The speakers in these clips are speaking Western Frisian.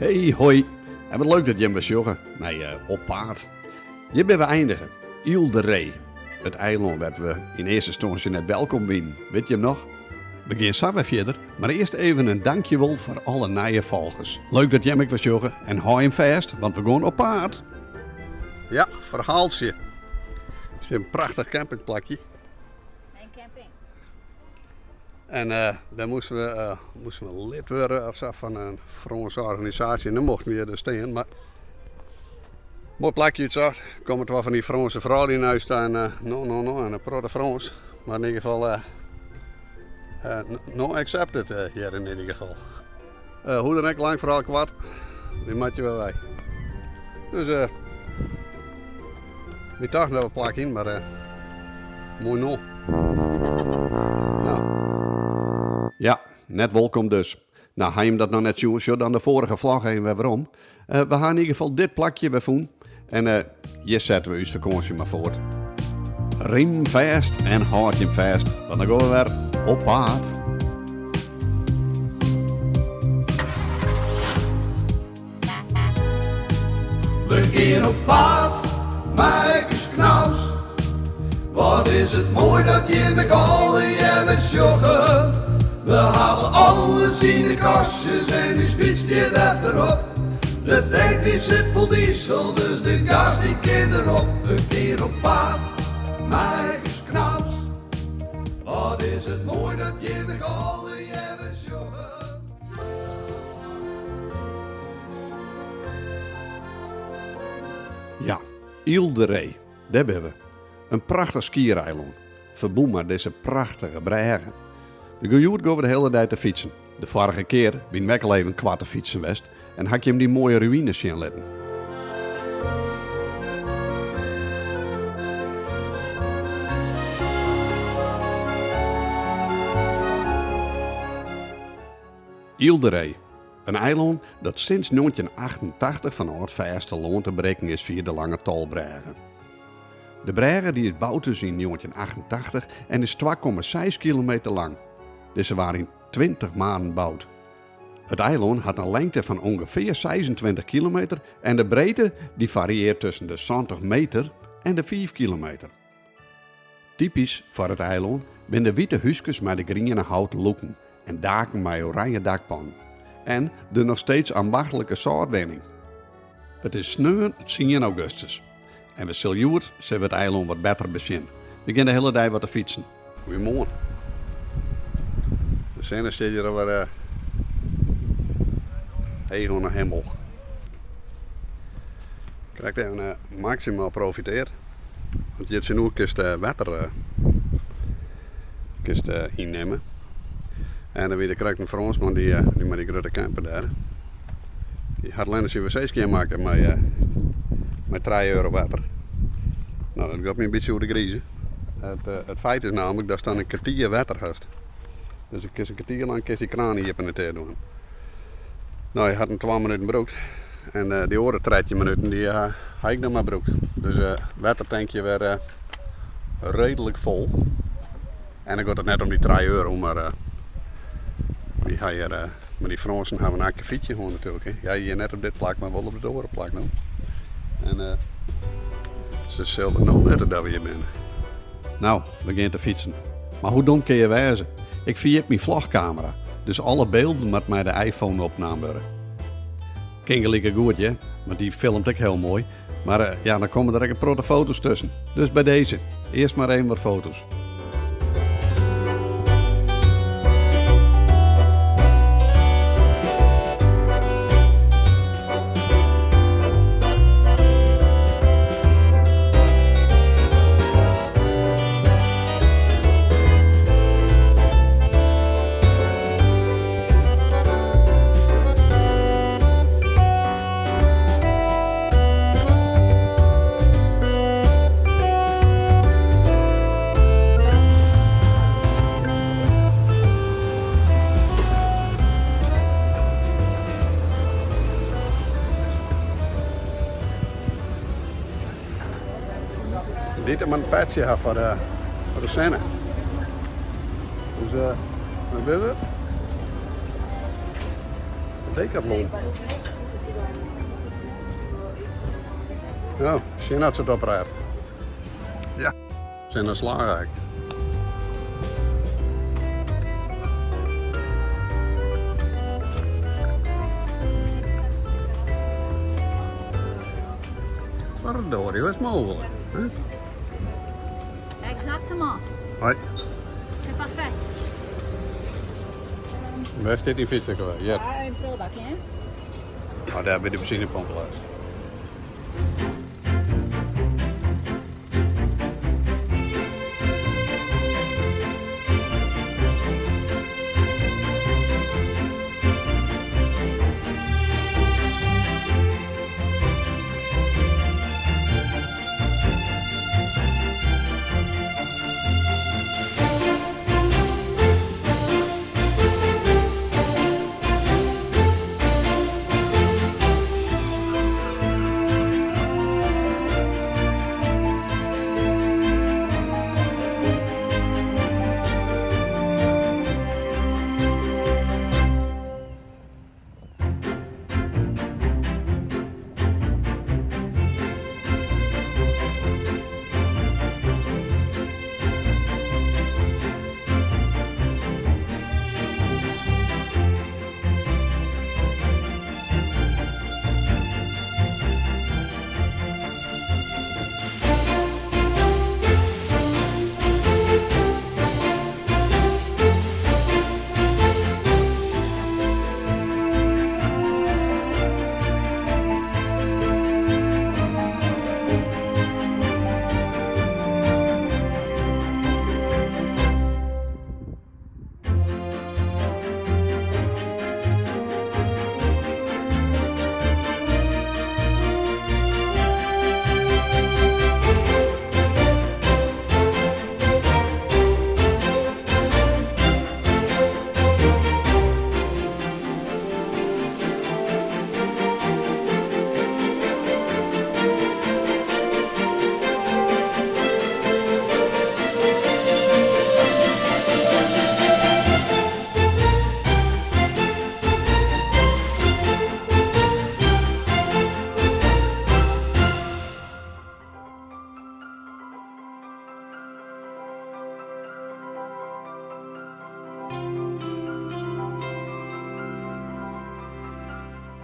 Hey, hoi. En wat leuk dat jim wer sjogge nei Op Paad. Hjir binne we eindige, Île de Ré. It eilân wêr't we yn earste ynstânsje net welkom wienen, wit jim noch? We gean sa wer fierder, mar earst even in dankjewol foar alle nije folgers. Leuk dat jim ek wer sjogge en hâld jim fêst, want we gean op paad! Ja, ferhaaltsje. It is in prachtich campingplakje. Mijn camping. En dêr moasten we, moasten we lid wurde of sa fan in Frânske organisaasje en dan mochten we hjir dus stean. Mar moai plakje útsocht. Komme twa fan dy Frânske froulju nei ús ta en no, no, no, en in protte Frâns. Mar yn ieder gefal no accepted hjir yn ieder gefal. Hoe dan ek, lang ferhaal koart, wy moatte wer wei. Dus wy tochten dat we plak hienen, mar moai no. No. Ja, net wolkom dus. No, ha jim dat noch net sjoen, sjoch dan de foarige vlog even wer werom. We ha yn ieder gefal dit plakje wer fûn en hjir sette we ús fakânsje mar foart. Riem fêst en hâld jim fêst, want dan gean we wer op paad. We gean op paad mei ús Knaus. Wat is it moai dat jim ek allegear wer sjogge. We hawwe alles yn de kastjes en ús fyts stiet efterop. De tank dy sit fol diesel, dus de gas dy kin derop. We gean op paad mei ús Knaus. Wat is it moai dat jim ek allegear wer sjogge. Ja, Île de Ré, dêr binne we. In prachtich skiereilân, ferbûn mei dizze prachtige brêge. De hjoed gean we de hiele dei te fytsen. De foarige kear wiene we ek al even koart te fytsen west en ha ik jim dy moaie ruïnes sjen litten. Île de Ré, in eilân dat sinds njoggentjinachtentachtich fanôf it fêstelân te berikken is fia de lange tolbrêge. De brêge dy is boud dus yn njoggentjinachtentachtich en is 2,6 kilometer lang. Dizze waard yn 20 maanden boud. It eilân hat in lengte fan ûngefear 26 kilometer en de breedte dy farieart tusken de 70 meter en de 5 kilometer. Typysk foar it eilân binne de wite húskes mei de griene houten lûken en daken mei oranje dakpannen. En de noch steeds ambachtlike sâltwinning. It is sneon tsien augustus en we sille hjoed sille we it eilân wat better besjen. We gean de hiele dei wat te fytsen. Goeiemoarn. De sinne stiet hjir alwer heech oan de himmel. Krekt even maksimaal profiteard. Want hjir tsjinoer kinst wetter kinst ynnimme. En dan wie der krekt in Frânsman dy mei dy grutte camper dêr. Dy hat allinnich syn wc skjinmakke mei mei trije euro wetter. No, dat giet my in bytsje oer de grize. It feit is namelijk datst dan in kertier wetter hast. Dus kinst in kertier lang kinst dy kraan iepen en ticht dwaan. No, hy hat him twa minuten brûkt en dy oare 13 minuten dy ha ik noch mar brûkt. Dus wettertankje wer reedlik fol. En dan giet it net om dy trije euro, mar wy ha hjir mei dy Frânsen ha we in akkefietje hân natuerlik. Hè. Ja, hjir net op dit plak, mar wol op it oare plak no. En se sille no witte dat we hjir binne. No, we gean te fytsen. Mar hoe dom kin je wêze? Ik ferjit myn vlogkamera, dus alle bylden moat mei de iPhone opnaam wurde. Kin gelyk goed, hear, want dy filmt ek hiel moai. Mar ja, dan komme der ek in protte foto's tusken. Dus by dizze, earst mar even wat foto's. Dy't him in petsje ha foar de, foar de sinne. Dus uh, wat binne we? Decathlon. No, sjen oft se it oprêdt. Ja, se in slach ek. Verdorie, wat is mooglik? Hè? Exactement. Hoi. C'est parfait. Wêr stiet dyn fyts ek alwer? Hjir. Ja, in prulbak, hè? Oh, dêr by de benzinepomp lêst.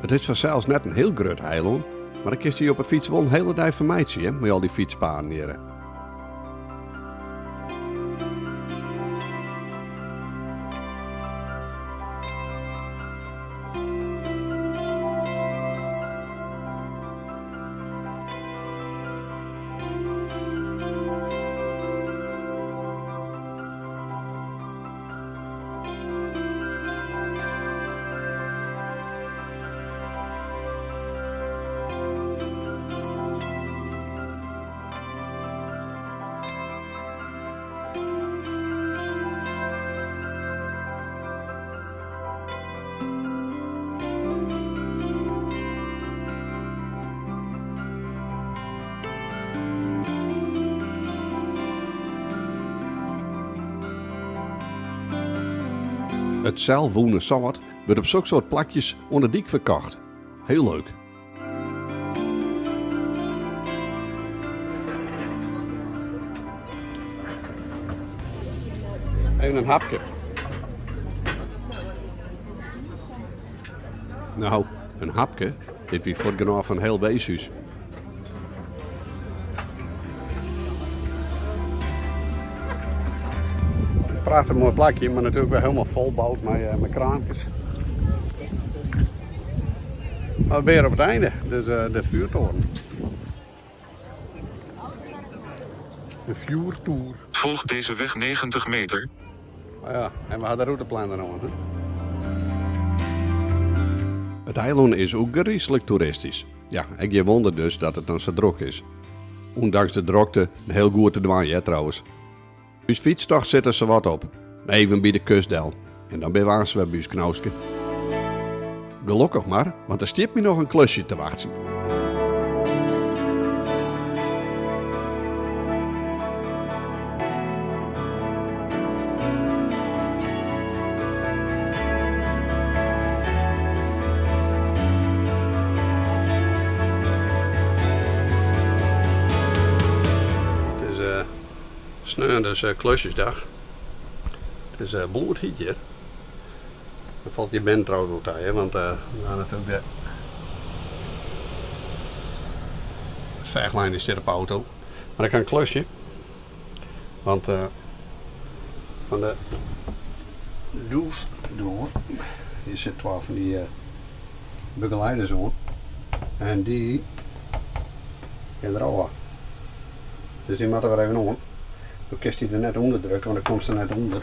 It is fansels net in hiel grut eilân, mar dan kinst dy op 'e fyts wol in hiele dei fermeitsje, hear, mei al dy fytspaden hjirre. It selswûne sâlt wurdt op soksoart plakjes oan de dyk ferkocht. Heel leuk. Even in hapke. No, in hapke? Dit wie fuort genôch foar in hiel weeshús. Prachtich moai plakje, mar natuerlik wer hielendal folboud mei kraampjes. Mar we binne op it einde, dus de vuurtoren. De fjoertoer. Volg deze weg 90 meter. Oh ja, en we ha de rûteplanner oan. Hè? It eilân is ek gryslik toeristysk. Ja, ek gjin wûnder dus dat it dan sa drok is. Ûndanks de drokte hiel goed te dwaan, hear trouwens. Us fytstocht sit der sawat op. Even by de kust del. En dan binne we aanst wer by ús knauske. Gelokkich mar, want der stiet my noch in klusje te wachtsjen. Sneon dus klusjesdag. It is bloedhyt hjir. Dat falt hjir binnen trouwens wol ta, want we ha natuerlik de ferchlijn dy stiet op de auto. Mar ik ha in klusje, want fan de dûsdoar, hjir sit twa fan dy begeleiders oan en dy gean der ôf. Dus dy moatte wer even oan. Do kinst dy der net ûnder drukke, want dan komst der net ûnder.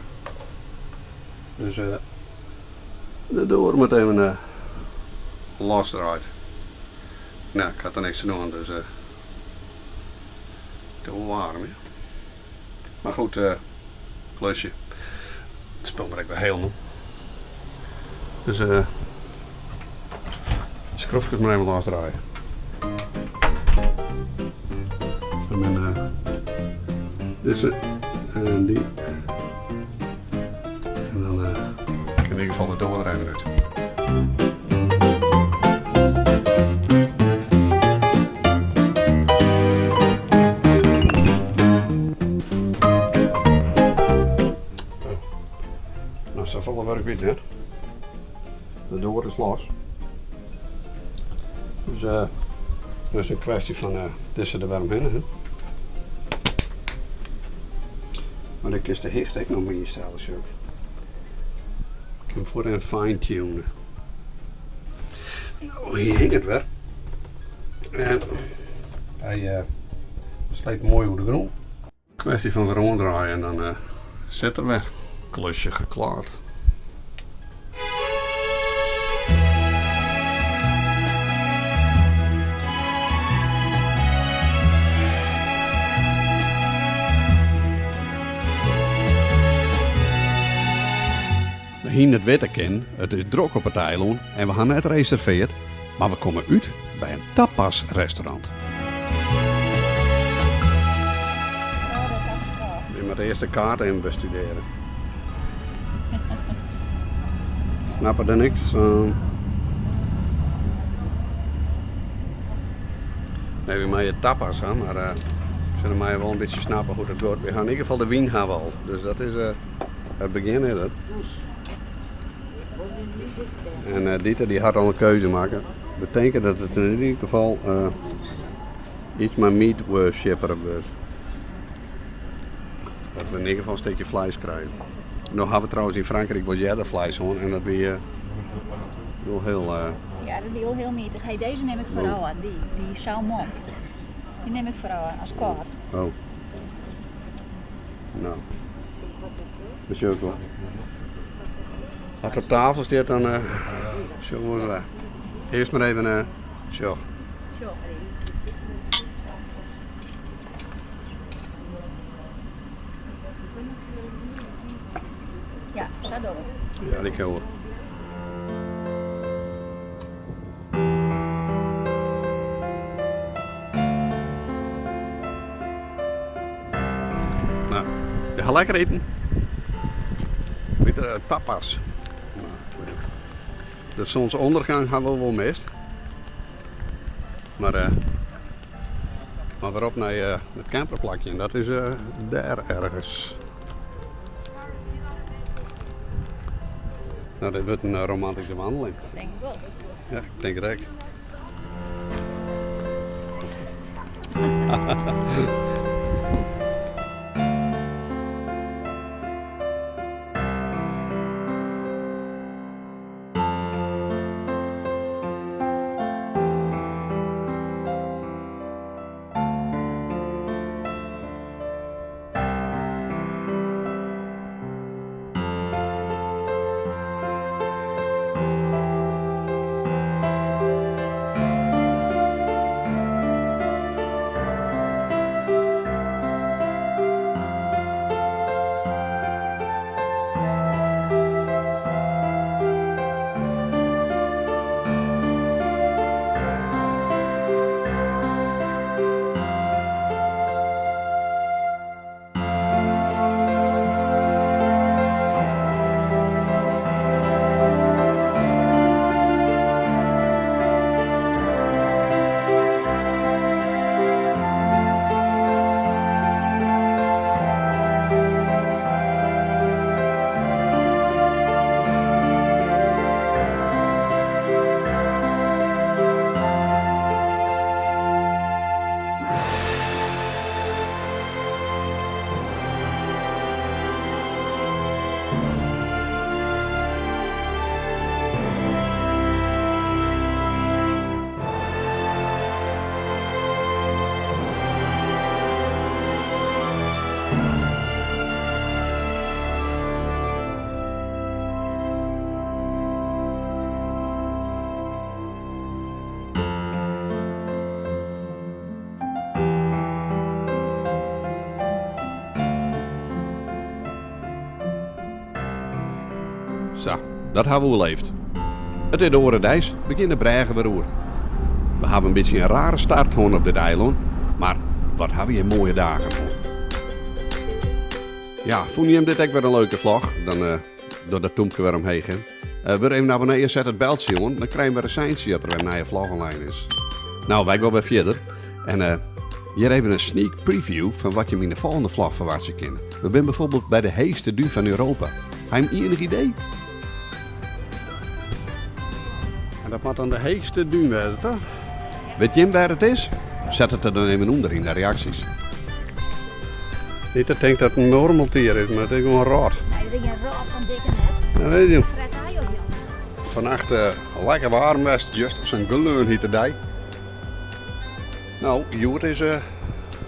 Dus de doar moat even losdraaid. No, ik ha der niks te dwaan, dus it is wol waarm, hè. Mar goed, klusje. It spul moat ek wer hielendal. Dus skroefkes mar even losdraaie. En dan dizze en dy. En dan kin yn ieder gefal de doar der even út. No, safolle wurk wie it net. De doar is los. Dus uh, is in kwestje fan dizze der wer omhinne. Hè? Mar ik kin de hichte ek noch mear ynstelle, sjoch. Ik kin foar en fine tune. No, hjir hinget wer. En hy sleept moai oer de grûn. Kwestje fan wer oandraaien en dan sit er wer. Klusje geklaard. We hiene it witte kinnen, it is drok op it eilân en we ha net reserveard, mar we komme út by in tapasrestaurant. We moatte earst de kaart even bestudearje. Snappe der niks fan. Nee, we meie tapas ha, mar uh, se meie wol in bytsje snappe hoe't it giet. We ha yn ieder gefal de wyn ha we al, dus dat is it begjin is it. En uh, Dieter dy hat al in keuze makke. We tinke dat it yn ieder gefal iets mei meat worshipper wurdt. Dat we yn ieder gefal in stikje fleis krije. No ha we trouwens yn Frankryk wol earder fleis hân en dat wie wol hiel. Ja, dat wie wol hiel mjitich. Hey, dizze nim ik foaral oan, dy salmon. Dy nim ik foaral oan, as kâld. Oh. No. Dat sjoch ik wol. As it op tafel stiet, dan sjogge we wer. Earst mar even sjoch. Sjoch. Ja, sa dogge we it. Ja, dy kin wol. No, we ha lekker iten. Wit er, tapas. No, de zonsondergang ha we wol mist. Mar, mar wer op nei it camperplakje en dat is dêr ergens. No, dit wurdt in romantyske wandeling. Denk ik wol. Ja, ik tink it ek. Dat hawwe we oerleefd. It is de oare deis, we gean de brêge wer oer. We hawwe in bytsje in rare start hân op dit eilân, mar wat hawwe we hjir moaie dagen hân. Ja, fûnen jim dit ek wer in leuke vlog? Dan uh, doch dat tûmke wer omheech. Hè? Uh, wurd even abonnee en set it beltsje oan. Dan krije je wer in seintsje dat der wer in nije vlog online is. Nou, wy gean wer fierder. En uh, hjir even in sneak preview fan wat je yn de folgjende vlog ferwachtsje kinne. We binne byfoarbyld by de heechste dún fan Europa. Ha je ienich idee? En dat moat dan de heechste dún wêze, toch? Wit jim wêr it is? Set it der dan even ûnder yn de reaksjes. Niet dat tinkt dat it in murmeltier is, mar it is gewoan rôt. Nee, dat is gjin rôt, sa'n dikke net. Dat weet je. Fret hy op Jan. Fannacht uh, lekker waarm west, just sa'n gleonhite dei. Nou, hjoed is uh,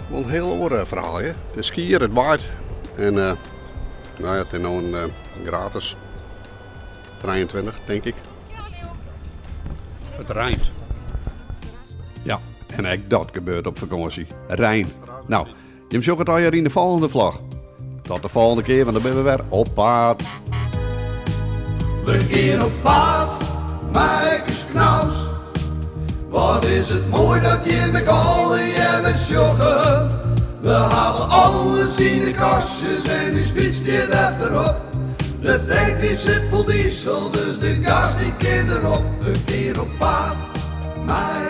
wol in hiel oar ferhaal. Hè? It is skier, it waait. En uh, nou ja, it is no in uh, graad as 23, tink ik. It reint. Ja, en ek dat gebeurt op fakânsje. Rein. Nou, jim sjogge it allegear yn de folgjende vlog. Tot de folgjende kear, want dan binne we wer op paad. We gean op paad, mei ús Knaus. Wat is it moai dat jim ek allegear sjogge. We hawwe alles yn de kastjes en ús fyts stiet efterop. De tank dy sit fol diesel, dus de gas dy kin derop. We gean op paad, mei.